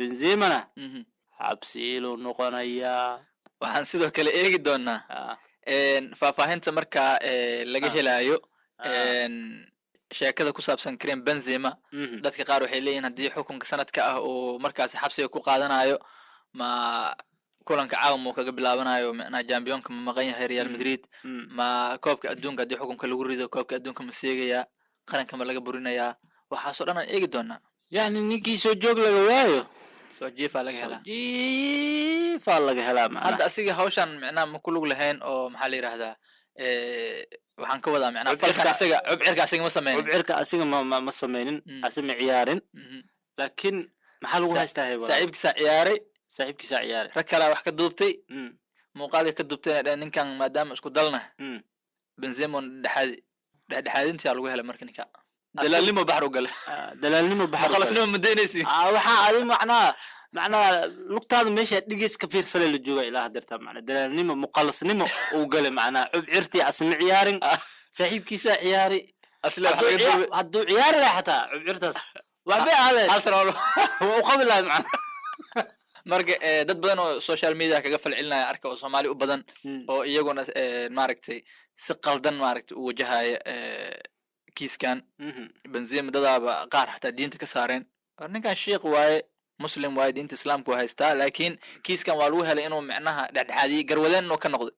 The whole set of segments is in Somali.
Benzemana xabsiiluu noqonayaa. Waxaan sidoo kale eegi doonaa faahfaahinta markaa laga helayo sheekada ku saabsan Karim Benzema. Dadka qaar waxay leeyihin haddii xukunka sanadka ah uu markaasi xabsiga ku qaadanayo, ma kulanka caawa muu kaga bilaabanayo? Micnaha championka ma maqan yahay Real Madrid? Ma koobka adduunka haddii xukunka lagu rido, koobka adduunka ma seegayaa? Qaranka ma laga burinayaa? Waxaasoo dhan aan eegi doonaa. Yacni ninkii soo joog laga waayo, soo jiifaa laga helaa. Jiifaa laga helaa macnaha. Hadda asiga hawshan micnaha ma ku lug lahayn oo maxaa la yidhahdaa, waxaan ka wadaa micnaha falkan isaga cubcirka asiga ma sameynin. Cubcirka asiga ma sameynin. Asi ma ciyaarin. Laakiin maxaa lagu haystaa, hey walaal? Saaxiibkiisaa ciyaaray. Saaxiibkiisaa ciyaaray. Rag kalaa wax ka duubtay. Muuqaalka ka duubtayna dhehen ninkan maadaama isku dalna Benzema dhexaadi dhexdhexaadintaa lagu helay. Marka ninka dalaalnimo baxar u gale. Ah, dalaalnimo baxar u galay. Mukhalasnimo ma daynaysi. Ah, waxaa adi macnaha lugtaada meesha dhigeys ka fiirsale la jooga ilaa hadeerta. Macnaa dalaalnimo, muqalasnimo uu galay. Macnaha cubcirtii asma ciyaarin, saaxiibkiisaa ciyaari. Asle wax Hadduu laga duubay. Hadduu ciyaari lahaa xataa cubcirtaas waxbay ahaadeen. Hal sano. Waa u qabi lahay macnaha. Marka dad badan oo social media kaga falcelinaya arka oo Soomaali u badan oo iyaguna maaragtay si qaldan maaragtay u wajahaya kiiskan Benzema. Dadaaba qaar xataa diinta ka saareen. War ninkan shiikh waaye, Muslim waaye, diinta Islaamku haystaa, laakiin kiiskan waa lagu helay inuu micnaha dhexdhexaadiyey, garwadeen inuu ka noqday.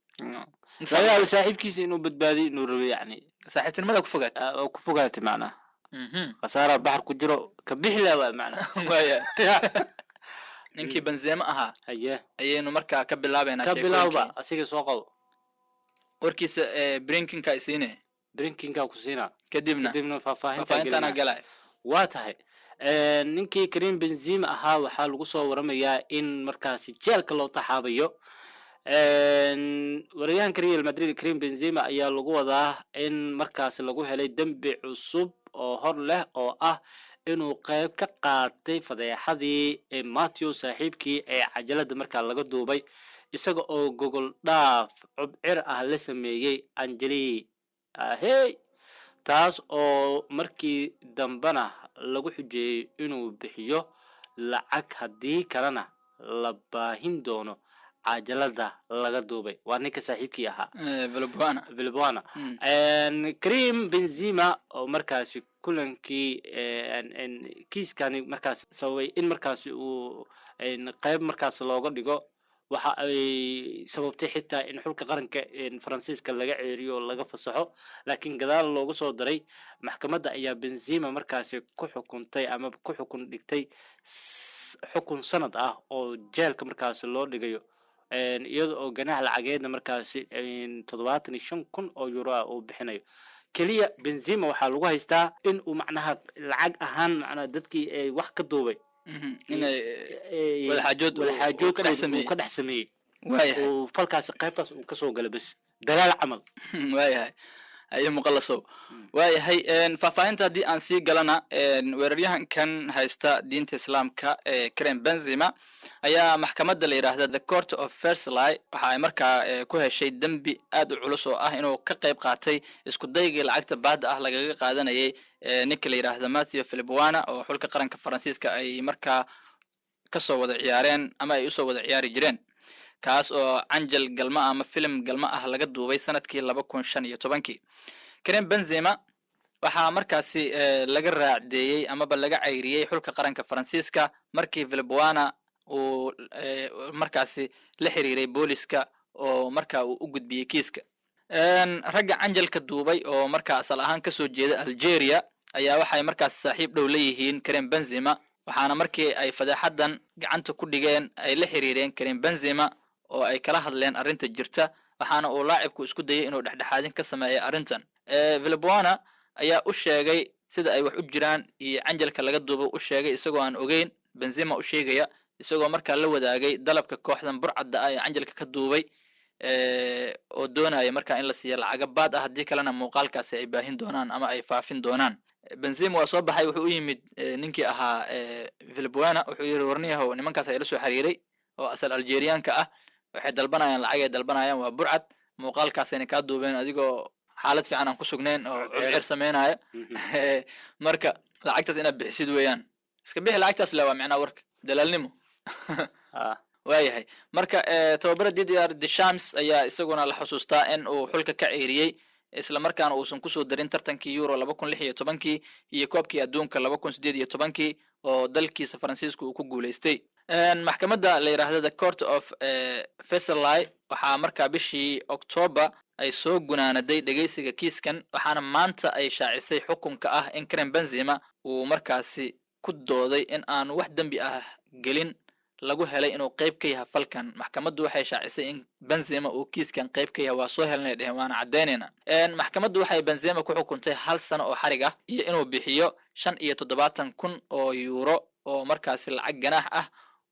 Laga yaabo saaxiibkiisa inuu badbaadiyo inuu rabo yacni. Saaxiibtinimada ku fogaat. Ah, oo ku fogaatay macnaha. Khasaara baxar ku jiro ka bixi laha waa macnaha. Waaya, ninkii Benzema ahaa ayaynu markaa ka bilaabaynaa ka sheekooyinkii. Bilawba asiga soo qabo. Warkiisa breakingka isiine. Breakingka ku siinaa. Kadibna kadibna faahfaahinta faahfaahintaana gelinaa. Galay. Waa tahay, ninkii Karim Benzema ahaa waxaa lagu soo waramayaa in markaasi jeelka loo taxaabayo. Waryahanka Real Madrid Karim Benzema ayaa lagu wadaa in markaasi lagu helay dembi cusub oo hor leh oo ah inuu qeyb ka qaatay fadeexadii ee Matthew saaxiibkii ee cajalada markaa laga duubay, isaga oo gogol dhaaf cubcir ah la sameeyey Angeli ahey, taas oo markii dambena lagu xujeeyey inuu bixiyo lacag, haddii kalena la baahin doono cajalada laga duubay. Waa ninka saaxiibkii ahaa. Valbuena. Valbuena. Karim Benzema oo markaasi kulankii kiiskani markaas sababay in markaasi uu qeyb markaas looga dhigo, waxa ay sababtay xitaa in xulka qaranka Faransiiska laga ceeriyo oo laga fasaxo, laakiin gadaal loogu soo daray. Maxkamadda ayaa Benzema markaasi ku xukuntay ama ku xukun dhigtay xukun sanad ah oo jeelka markaasi loo dhigayo, iyada oo ganaax lacageedna markaasi 75,000 oo euro ah uu bixinayo. Keliya Benzema waxaa lagu haystaa in uu macnaha lacag ahaan macnaha dadkii ay wax ka duubay Inay wadaxaajood wadaxaajood uu ka dhex sameeyey. Uu ka dhex sameeyey. Waayahay. Uu falkaasi qaybtaas uu kasoo galay, bes dalaal camal. Waayahay, aye muqalasow, waayahay. Faahfaahinta haddii aan sii galana, weeraryahankan haysta diinta Islaamka ee Karim Benzema ayaa maxkamadda la yidhaahda The Court of Versailles waxa ay markaa ku heshay dembi aad u culus oo ah inuu ka qayb qaatay isku daygii lacagta baadda ah lagaga qaadanayay ninka la yidhaahda Mathieu Philippouana oo xulka qaranka Faransiiska ay markaa kasoo wada ciyaareen ama ay usoo wada ciyaari jireen, kaas oo canjal galma ama filim galma ah laga duubay sanadkii 2015-kii. Karim Benzema waxaa markaasi laga raacdeeyey amaba laga cayriyey xulka qaranka Faransiiska markii Valbuena uu markaasi la xiriiray booliska oo marka uu u gudbiyey kiiska. Ragga canjalka duubay oo markaa asal ahaan kasoo jeeda Algeria ayaa waxay markaas saaxiib dhow leeyihiin Karim Benzema, waxaana markii ay fadeexadan gacanta ku dhigeen ay la xiriireen Karim Benzema oo ay kala hadleen arrinta jirta, waxaana uu laacibku isku dayay inuu dhexdhexaadin ka sameeya arrintan. Valbuena ayaa u sheegay sida ay wax u jiraan iyo canjalka laga duuba u sheegay, isagoo aan ogeyn Benzema u sheegaya, isagoo markaa la wadaagay dalabka kooxdan burcadda ah ee canjalka ka duubay oo doonaya markaa in la siiyo lacaga baad ah, haddii kalena muuqaalkaasi ay baahin doonaan ama ay faafin doonaan. Benzema waa soo baxay, wuxuu u yimid ninkii ahaa Valbuena, wuxuu yidhi: "Warniyahow, nimankaas ayaa la soo xiriiray oo asal Algerianka ah, waxay dalbanayaan lacag ay dalbanayaan, waa burcad, muuqaalkaasayna kaa duubeen adigoo xaalad fiican aan ku sugnayn oo cubcir sameynaya. Marka lacagtaas inaad bixisid weeyaan, iska bixi lacagtaas le." Waa micnaa warka. Dalaalnimo. Ah. Waayahay, marka tababara Didier Deschamps ayaa isaguna la xusuustaa in uu xulka ka ceyriyey, isla markaana uusan kusoo darin tartankii Euro 2016-kii iyo koobkii adduunka 2018-kii oo dalkiisa Faransiisku uu ku guuleystay. Maxkamadda la yidhaahdo the Court of Versailles waxaa markaa bishii October ay soo gunaanaday dhegeysiga kiiskan, waxaana maanta ay shaacisay xukunka ah in Karim Benzema uu markaasi ku dooday in aanu wax dembi ah gelin, lagu helay inuu qayb ka yahay falkan. Maxkamaddu waxay shaacisay in Benzema uu kiiskan qayb ka yahay. Waa soo helnay dhehen, waana caddaynayna. Maxkamaddu waxay Benzema ku xukuntay hal sano oo xarig ah iyo inuu bixiyo 75,000 oo yuuro oo markaasi lacag ganaax ah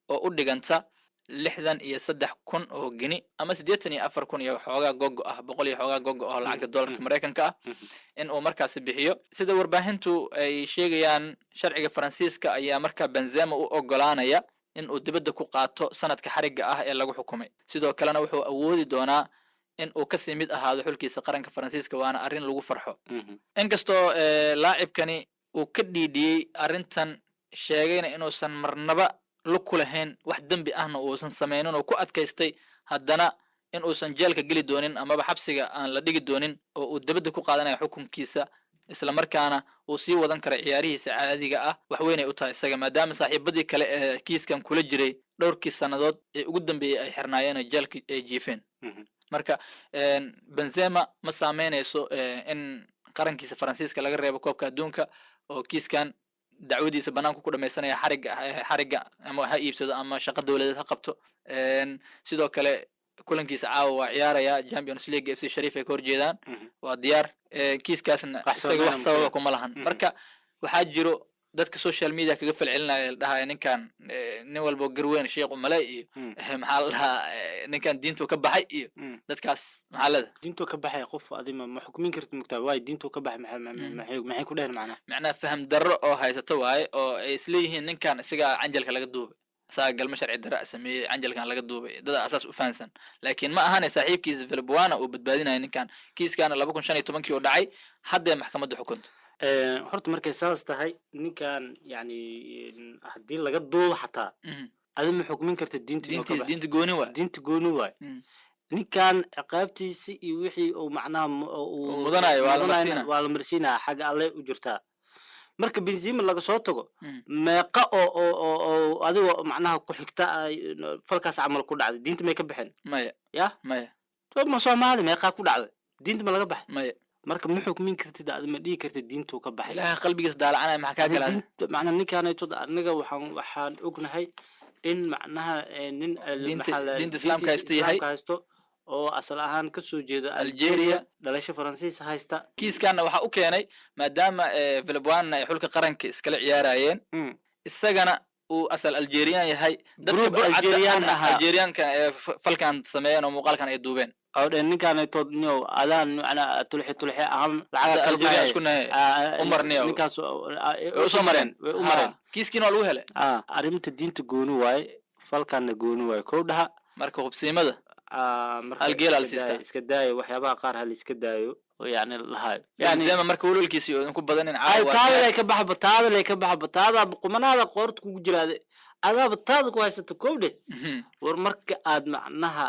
oo u dhiganta 63,000 oo geni ama 84,000 iyo xoogaa gogo ah, boqol iyo xoogaa gogo ah oo lacagta dollarka Maraykanka ah in uu markaasi bixiyo. Sida warbaahintu ay sheegayaan, sharciga Faransiiska ayaa markaa Benzema u ogolaanaya in uu dibadda ku qaato sanadka xarigga ah ee lagu xukumay. Sidoo kalena wuxuu awoodi doonaa in uu kasii mid ahaado xulkiisa qaranka Faransiiska, waana arrin lagu farxo. Inkastoo laacibkani uu ka dhiidhiyey arrintan, sheegayna inuusan marnaba lug ku lahayn, wax dembi ahna uusan sameynin oo ku adkaystay, haddana in uusan jeelka geli doonin amaba xabsiga aan la dhigi doonin oo uu dibadda ku qaadanayo xukunkiisa, isla markaana uu sii wadan karo ciyaarihiisa caadiga ah, wax weyn ay u tahay isaga, maadaama saaxiibadii kale ee kiiskan kula jiray dhowrkii sannadood ee ugu dambeeyey ay xirnaayeen oo jeelka ay jiifeen. Marka Benzema ma saameynayso in qarankiisa Faransiiska laga reebo koobka adduunka, oo kiiskan dacwadiisa banaanku ku dhamaysanaya xarigga ama ha iibsado ama shaqo dowladeed ha qabto. Sidoo kale kulankiisa caawa waa ciyaaraya, Champions League, FC Sheriff ay ka horjeedaan. Waa diyaar. Kiiskaasna Wax isaga wax saameyn sababa ma kuma lahan. Marka waxaa jiro dadka social media kaga falcelinaya, la dhahaya ninkan nin walbo garweyn sheekh umale iyo maxaa la dhahaa, ninkan diintu ka baxay iyo dadkaas maxaa leeda. Diintuu ka baxay qof adima ma xukmin kartid, mugtaa waay diintuu ka baxay, maxay ku dheheen macnaha? Macnaha faham darro oo haysato waaye, oo ay isleeyihiin ninkan isagaa canjalka laga duubay, isagaa galmo sharci darra sameeyey, canjalkan laga duubay. Dada asaas u fahansan, laakiin ma ahane saaxiibkiisa Valbuena uu badbaadinaya ninkan. Kiiskaana 2015-kii uu dhacay, haddee maxkamadda xukunto. Horta markay saas tahay, ninkan yani haddii laga duubo xataa, adi ma xukmin kartid diinta inuu ka diintiis baxay. Diinta gooni waa. Diinta gooni waay. Ninkan ciqaabtiisi iyo wixii uu macnaha uu Uu mudanayo waa la mudanayna marsiinaa. Waa la marsiinaya, xagga alle u jirtaa. Marka Benzema laga soo tago, meeqa oo adigoo macnaha ku xigta ay falkaas camal ku dhacday, diinta may ka baxeen? Maya. Ya. Maya. Ma Soomaali meeqaa ku dhacday, diinta ma laga baxay? Maya. Marka ma xukmin kartid, adi ma dhihi kartid diintuu ka baxay. Ilaahay qalbigiisa daalacanaya, maxaa kaa Adi galaa? Diinta macnaha ninkaanayto anaga waxaan ognahay in macnaha nin maxaa Diinta Islaamka haysta yahay. Islaamka haysto oo asal ahaan kasoo jeeda Algeria. Algeria, dhalasho Faransiis haysta. Kiiskaana waxaa u keenay maadaama Valbuena ay xulka qaranka iskala ciyaarayeen, isagana uu asal Algerian yahay, dadka Group burcadda Algerian ahna ahaa. Algerianka ee falkan sameeyeen oo muuqaalkan ay duubeen. Oo dheen ninkaanaytood niyow adaan macnaa tulxi tulxi ahaan lacaga Sida kala Algerian baxay. isku nahay. Ah, U marniyow. Ninkaas Way usoo mareen. Way u mareen. Kiiskiina waa lagu helay. Ah, arrinta diinta gooni waaye, falkanna gooni waaye, kow dhaha. Marka hubsiimada Ah, marka hal geel hal iska siistaa. Iska daayo waxyaabaha qaar, hal iska daayo oo yacni lahaayo yani. Benzema marka walwalkiisa iyo idinku badanin ay caawa waa taada diyaar. Lay ka baxba, taada lay ka baxba, taadaaba qumanaada qoorta kugu jiraade, adaaba taada ku haysata, kow dheh. War marka aad macnaha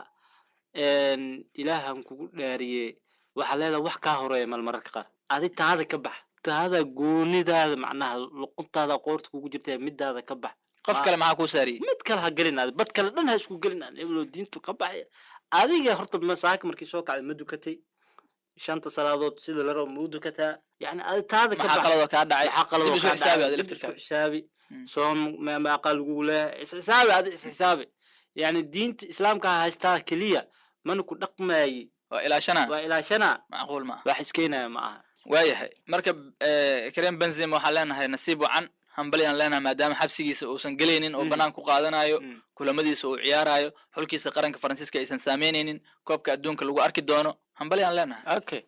Ilaahan kugu dhaariye, waxaa leedahay wax kaa horeeya mal mararka qaar. Adi taada ka bax, taada goonidaada macnaha luquntaada qoorta kugu jirta, midaada ka bax. Qof kale maxaa kuu saariyey? Mid kale ha gelin, adi bad kale dhan ha isku gelin. Aan eblo diintu ka baxay, adiga horta masaaka markii soo kacday ma dukatay shanta salaadood sida la rabo? Ma u dukataa? Yani adi taada ka Maxaa bax. qaladoo kaa dhacay? Maxaa qalad Dib oo isu kaa xisaabi dhacay? adi Dib isku laftirkaaga. xisaabi. Soon meeqa lagugu leeyahay? Isxisaabi adi, isxisaabi. Yani diinta Islaamka ha haystaa keliya mana ku dhaqmaayi. Waa ilaashana. Waa ilaashana. Macquul maaha. Wax iskeenaya ma aha. Waayahay, marka Karim Benzema waxaan leenahay nasiib wacan, hambalyaan leenahay, maadaama xabsigiisa uusan gelaynin oo banaan ku qaadanayo, kulamadiisa uu ciyaarayo, xulkiisa qaranka Faransiiska aysan saameyneynin, koobka adduunka lagu arki doono. Hambalyaan leenahay. Okay.